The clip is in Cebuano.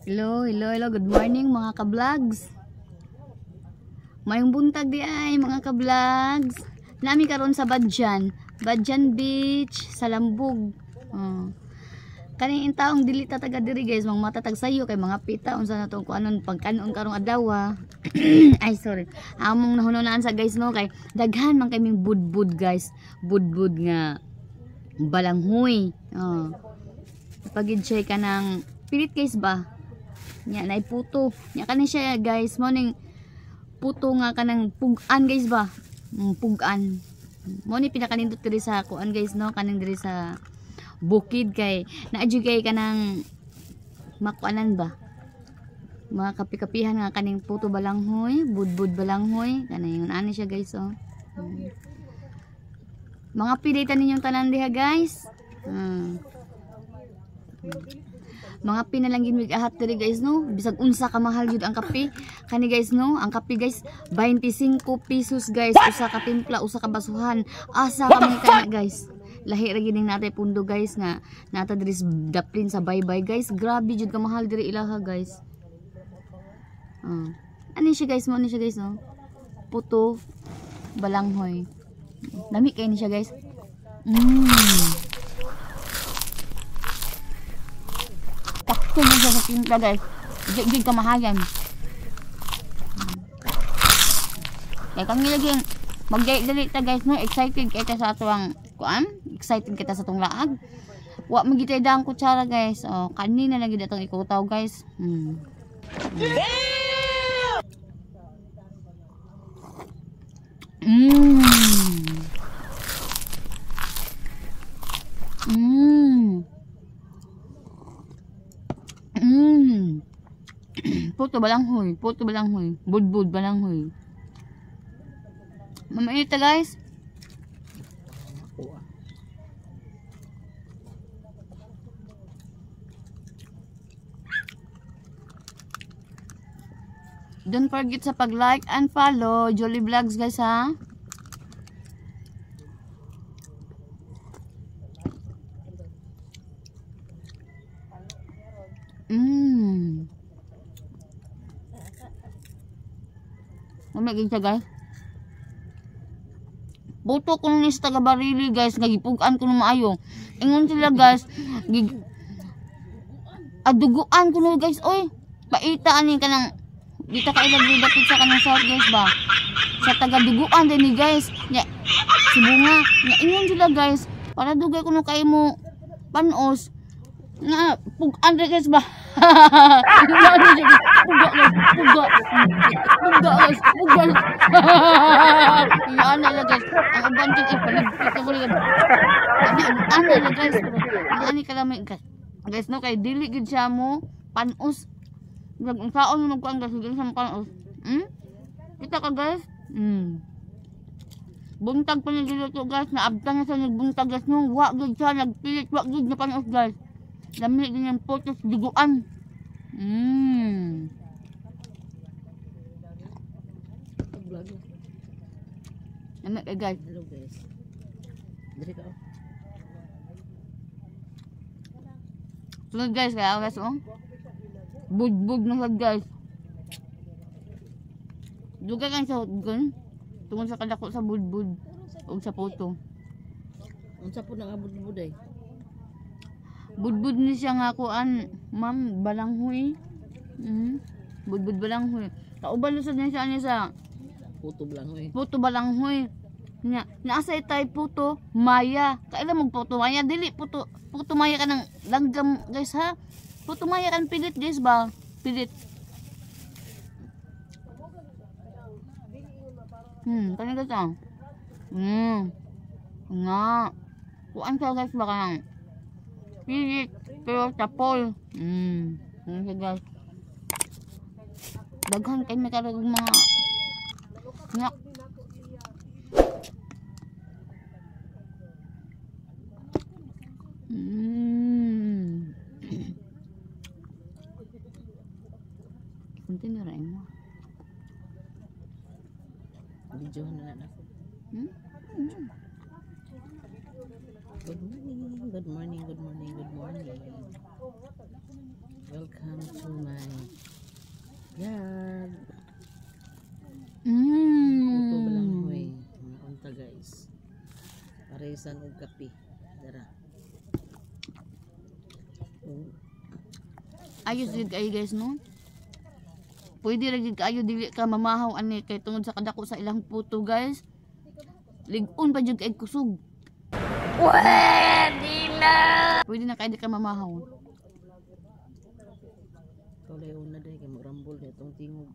Hello, hello, hello. Good morning, mga ka-vlogs. Mayong buntag di ay, mga ka-vlogs. Nami karon sa Badjan. Badjan Beach, sa Lambug. Oh. Kaning taong dili ta taga diri, guys, mga matatag sayo kay mga pita unsa na tong kuanon pagkanon karong adlaw. Ay, sorry. Among nahununaan sa, guys, no, kay daghan man kay ming budbud, guys. Budbud nga balanghoy. Oh. Pagid siya kanang pilit, guys, ba? Nya nay puto. Nya kani siya, guys, mo ning puto nga kanang pugan, guys, ba? Pugan. Mo ni pinakanindot diri sa kuan, guys, no, kaning diri sa bukid kay naa jud kay kanang makuanan ba? Mga kapi-kapihan nga kaning puto balanghoy, budbud balanghoy, kanang ani siya, guys, oh. Mga pilitan ninyong tanan diha, guys. Mga pinalangin mig ahat diri, guys, no. Bisag unsa ka mahal jud ang kape. Kani, guys, no, ang kape, guys, 25 pesos, guys, usa ka timpla, usa ka basuhan. Asa ka man kana, guys? Lahi ra gid ning natay pundo, guys, nga nata diri sa daplin sa baybay, guys. Grabe jud ka mahal diri ilaha, guys. Ano siya, guys, mo ano siya, guys, no? Puto balanghoy. Lami kay ni siya, guys. Takto mo siya sa timpla, guys. Di jud kamahalan. Kay kami lagi magdali ta, guys, no, excited kay ta sa atuang kuan, excited kita sa tong laag. Wa man gid tay dang kutsara, guys. Oh, kanina lang gid atong ikutaw, guys. Puto balanghoy, puto balanghoy, budbud balanghoy. Mamainit ta, guys. Don't forget sa pag-like and follow Jolly Vlogs, guys, ha. Mamigin siya, guys. Buto ko ni sa taga Barili, guys, nga gipugaan ko na maayo. Ingon sila, guys, gig aduguan ko no, guys, oy. Paita ani kanang di ta kailag dapit sa kanang south, guys, ba. Sa taga duguan din ni, guys. Nya si bunga, nya ingon sila, guys, para dugay kuno kay mo panos nga pugaan ra, guys, ba. Ano siya, guys? Puga, guys, puga. Puga, guys, puga. Yan na guys. Ang uban jud ipaligpit ko rin. Ano na, guys, pero ani kalami, guys. Guys, no, kay dili gid siya mo panos. Nag unsaon mo magkuan, guys, dili siya mo panos. Kita ka, guys? Buntag pa niya giluto, guys, naabtan niya sa nagbuntag, guys, no, wa gid siya nagpilit, wa gid na panos, guys. Lami din yung putos duguan. Lami kay, guys. Hello, guys. Diri ka. Sunod, guys, kaya guys, oh. Budbud na sad, guys. Dugay kang sa hotgun. Tungod sa kadako sa budbud ug sa puto. Unsa po nang budbud ay? Budbud ni siya nga kuan, ma'am, balanghoy. Budbud balanghoy. Kauban na sad niya siya ani sa Puto balanghoy. Puto balanghoy. Nya, naasa itay puto maya. Kaila mo puto maya dili puto puto maya ka ng langgam, guys, ha. Puto maya kan pilit, guys, ba? Pilit. Kani, guys, ah. Nga. Kuan siya, guys, ba kanang pilit pero tapol. Ano siya, guys. Daghan kay may karag mga snack. Continue ra mo. Video na na ako. Good morning. Good morning. Morning, good morning, good morning. Welcome to my vlog. Puto balanghoy. Mga unta, guys. Paresan og kape. Dara. Oh, Ayos jud kayo, guys, no? Pwede ra jud kaayo dili ka mamahaw ani kay tungod sa kadako sa ilang puto, guys. Lig-on pa jud kay kusog. Pwede na. Pwede na kay di ka mamahaw. Tulay una day kay mo rambol na itong tingog.